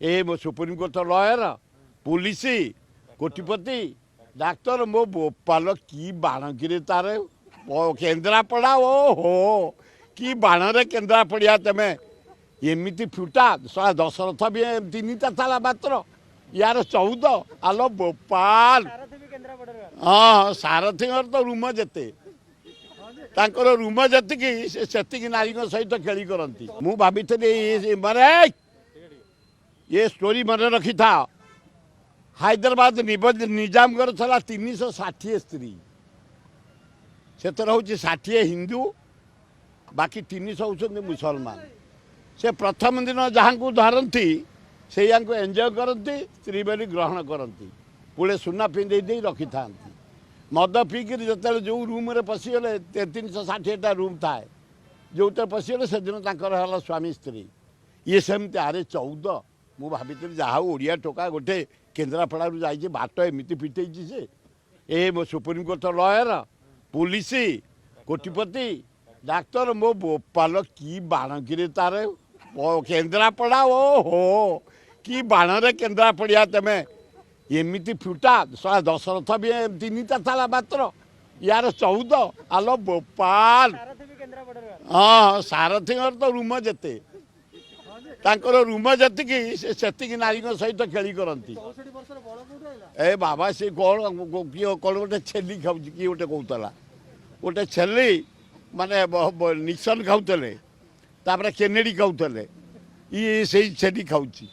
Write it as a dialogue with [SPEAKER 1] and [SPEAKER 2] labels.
[SPEAKER 1] ଏ ମୋ supreme court lawyer, police, କୋଟିପତି, ଡାକ୍ତର। ମୋ ବୋପାଲ, କି ବାଣ କିରେ ତାର କେନ୍ଦ୍ରାପଡ଼ା। ଓ ହୋ, କି ବାଣରେ କେନ୍ଦ୍ରାପଡ଼ିଆ, ତମେ ଏମିତି ଫୁଟା। ଶଳା ଦଶରଥ ବି ତିନିଟା ଥିଲା ମାତ୍ର, ୟାର 14। ଆଲୋ ବୋପାଲ। ହଁ, ସାରଥୀଙ୍କର ତ ରୁମ ଯେତେ, ତାଙ୍କର ରୁମ ଯେତିକି, ସେ ସେତିକି ନାରୀଙ୍କ ସହିତ ଖେଳି କରନ୍ତି। ମୁଁ ଭାବିଥିଲି ମାନେ ଏ ଷ୍ଟୋରି ମନେ ରଖିଥାଅ। ହାଇଦ୍ରାବାଦ ନିଜାମଙ୍କର ଥିଲା 360 ସ୍ତ୍ରୀ। ସେଥିରେ ହେଉଛି 60 ହିନ୍ଦୁ, ବାକି 300 ହେଉଛନ୍ତି ମୁସଲମାନ। ସେ ପ୍ରଥମ ଦିନ ଯାହାଙ୍କୁ ଧରନ୍ତି, ସେଇଆଙ୍କୁ ଏନ୍ଜୟ କରନ୍ତି, ସ୍ତ୍ରୀ ବୋଲି ଗ୍ରହଣ କରନ୍ତି, ପୁଳେ ସୁନା ପିନ୍ଧେଇ ଦେଇ ରଖିଥାନ୍ତି। ମଦ ପିଇକିରି ଯେତେବେଳେ ଯେଉଁ ରୁମ୍ରେ ପଶିଗଲେ, 360ଟା ରୁମ୍ ଥାଏ, ଯେଉଁଥିରେ ପଶିଗଲେ, ସେଦିନ ତାଙ୍କର ହେଲା ସ୍ୱାମୀ ସ୍ତ୍ରୀ। ଇଏ ସେମିତି। ଆରେ 14, ମୁଁ ଭାବିଥିଲି ଯାହା ହଉ ଓଡ଼ିଆ ଟୋକା ଗୋଟେ କେନ୍ଦ୍ରାପଡ଼ାରୁ ଯାଇଛି, ବାଟ ଏମିତି ଫିଟେଇଛି ସେ। ଏ ମୋ ସୁପ୍ରିମକୋର୍ଟ ଲୟର, ପୋଲିସ, କୋଟିପତି, ଡାକ୍ତର। ମୋ ବୋପାଲ, କି ବାଣ କିରେ ତାର କେନ୍ଦ୍ରାପଡ଼ା। ଓ ହୋ, କି ବାଣରେ କେନ୍ଦ୍ରାପଡ଼ିଆ, ତମେ ଏମିତି ଫୁଟା। ଶଳା ଦଶରଥ ବି ତିନିଟା ଥିଲା ମାତ୍ର, ୟାର 14। ଆଲୋ ବୋପାଲ। ହଁ, ସାରଥୀଙ୍କର ତ ରୁମ ଯେତେ, ତାଙ୍କର ରୁମ ଯେତିକି, ସେ ସେତିକି ନାରୀଙ୍କ ସହିତ ଖେଳି କରନ୍ତି। ଏ ବାବା, ସେ କ'ଣ କିଏ କ'ଣ ଗୋଟେ ଛେଲି ଖାଉଛି, କିଏ ଗୋଟେ କହୁଥିଲା ଗୋଟେ ଛେଲି। ମାନେ ନିକ୍ସନ୍ ଖାଉଥିଲେ, ତାପରେ କେନେଡି ଖାଉଥିଲେ, ଇଏ ସେଇ ଛେଲି ଖାଉଛି।